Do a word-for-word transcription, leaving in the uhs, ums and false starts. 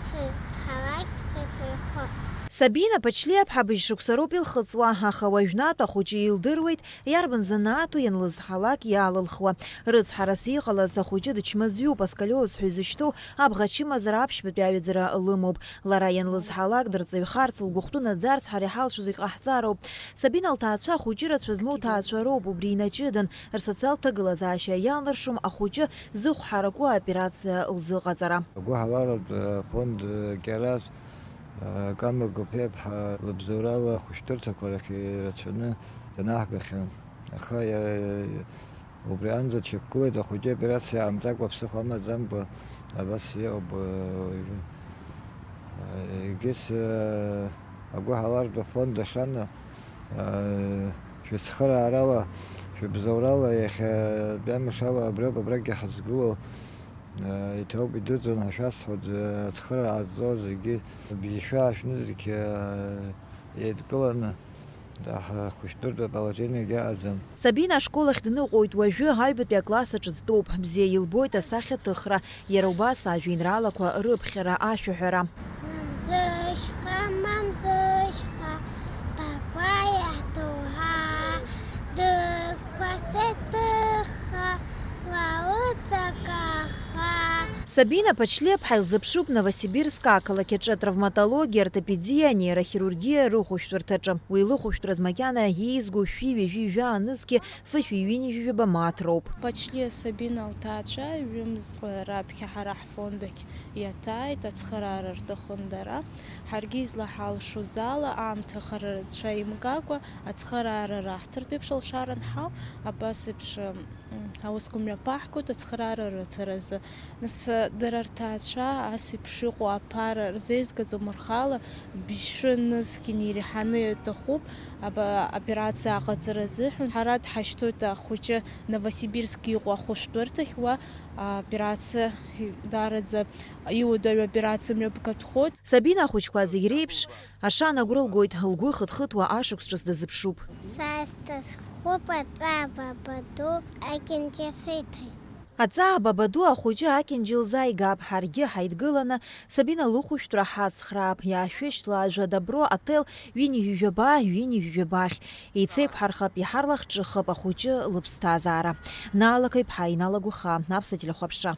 Сыцҳалак сыцәахо. Сабина Ԥачлиаԥҳа быжь шықәса роуп илхыҵуа, аха уажәнатә ахәыҷы илдыруеит иарбан занааҭу ианлызҳалак иалылхуа. Рыцҳарас иҟалаз, ахәыҷы дычмазаҩуп, асколиоз ҳәа изышьҭоу абӷа чымазара аԥшьбатәи аҩаӡара лымоуп. Лара ианлызҳалак дырҵаҩхарц, лгәыхәтәы наӡарц ҳара иҳалшо зегь ҟаҳҵароуп. Сабина лҭаацәа ахәыҷы рацәа змоу ҭаацәа роуп, убри инаҷыдан, рсоциалтә ҭагылазаашьа иалнаршом ахәыҷы зыхә ҳараку аоперациа лзыҟаҵара. Агәыҳалалратә фонд Кьараз Кама Гәыԥеиԥҳа лыбзоурала ахәышәтәырҭақәа рахь ирацәаны ианаҳгахьан. Аха иа-, убри аанӡа дшьақәгылеит, ахәыҷы аоперациа аамҵакәа ԥсыхәа амаӡамкәа абас иҟоуп. Егьыс агәыҳалалратә афонд Ашана шәыцхыраарала, шәыбзоурала иахьатәи амшала абриоуп абрагьы ҳазгылоу. Иҭоуп, идуӡӡан ҳәа шәасҳәоит, ацхыраара ҟазҵо зегьы бжьышәаа шәнызқь еидкыланы ҳахәышәтәыртә аположениагьы аҟаӡам. Сабина ашкол ахь дныҟәоит уажәы, аҩбатәи акласс аҿы дтәоуп, бзиа илбоит асахьаҭыхра, иара убас ажәеинраалақәа рыԥхьара, ашәаҳәара. Мамзышьха, мамзышьха, баба иаҳҭоуҳа, дықәԥацеит быхха, уа уҵакаха. Сабина Ԥачлиаԥҳа илзыԥшуп Новосибирск ақалақь аҿы атравматологиа, ортопедиа, анеирохирургиа рыхәышәтәырҭаҿы. Уи лыхәышәтәраз макьана еизго шәи ҩажәи жәаа нызқьи фышәи ҩынҩажәи жәаба мааҭ роуп. Ԥачлиа Сабина лҭаацәа ҩымз раԥхьа ҳара ҳфонд ахь иаҭааит, ацхыраара рҭахын дара. Ҳаргьы излаҳалшоз ала, аамҭа хара рацәа имгакәа, ацхыраара раҳҭартә еиԥш алшара анҳау, абас еиԥш, м, аусқәа мҩаԥаҳгоит ацхыраара рыҭаразы. Нас, дара рҭаацәа ас еиԥш иҟоу аԥара рзеизгаӡом, рхала бжьшәы нызқьны иреиҳаны иҭахуп аба-, аоперациа аҟаҵара азыҳәан. Ҳара дҳашьҭоит ахәыҷы Новосибирск иҟоу ахәышәтәырҭахь, уа аоперациа даараӡа иуадаҩу аоперациа мҩаԥгатәхоит. Сабина ахәыҷқәа зегь реиԥш Ашана агәра лгоит, лгәы хыҭхыҭуа ашықәс ҿыц дазыԥшуп. Са сҭахуп аҵаа бабаду акьанџьа сиҭеит. Аҵаа бабаду ахәыҷы акьанџьа илзааигап, ҳаргьы ҳаидгыланы Сабина лыхәышәтәра ҳацхраап, иаашәышьҭла ажәа Добро отель ҩынҩажәи жәаба, ҩынҩажәи жәабахь. Еицеиқәҳархап, иҳарлахҿыхып ахәыҷы лыԥсҭазаара. Наала Қаиԥҳа, Инал Агәыхаа, Аԥсуа телехәаԥшра.